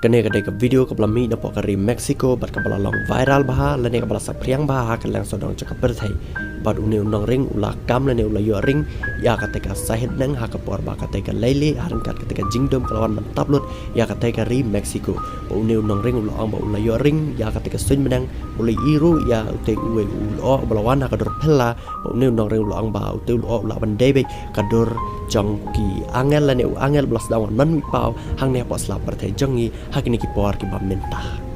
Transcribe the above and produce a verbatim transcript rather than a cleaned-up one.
Kane ka dei ka video kaba la mih napoh ka ri Mexico bad kaba la long viral bha lane kaba la saphriang bha ha ka liang sawdong jong ka pyrthei. Bad une u nongring u la kam lane u la ïoh ring ïa katei ka sahit bneng ha ka por ba katei ka leilieh ha ryngkat katei ka jingdum ka la wan ban tap lut ïa katei ka ri Mexico. Bad une u nongring u la ong ba u la ïoh ring ïa katei ka suiñ bneng, u la ïohi ruh ïa utei uwei u lyoh uba la wan ha ka dur phylla. Bad une u nongring u la ong ba utei u lyoh u lah ban dei beit ka dur jong ki angel lane u angel ba la sdang wan nonmihpaw hangne hapoh sla pyrthei jong ngi ha kine ki por kiba mynta.